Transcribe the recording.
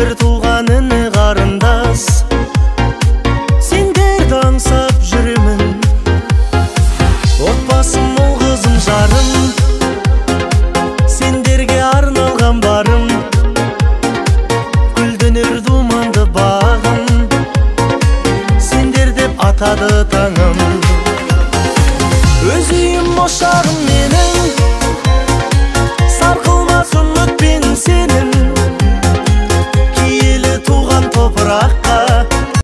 Бір туған іні қарындас, сендерді аңсап жүремін. Отбасым ұл қызым жарым, сендерге арналған барым. Гүлденер думанды бағым, сендер деп атады таңым. Өз үйім ошағым менің, сарқылмас үміт пен сенім. Киелі туған топырақ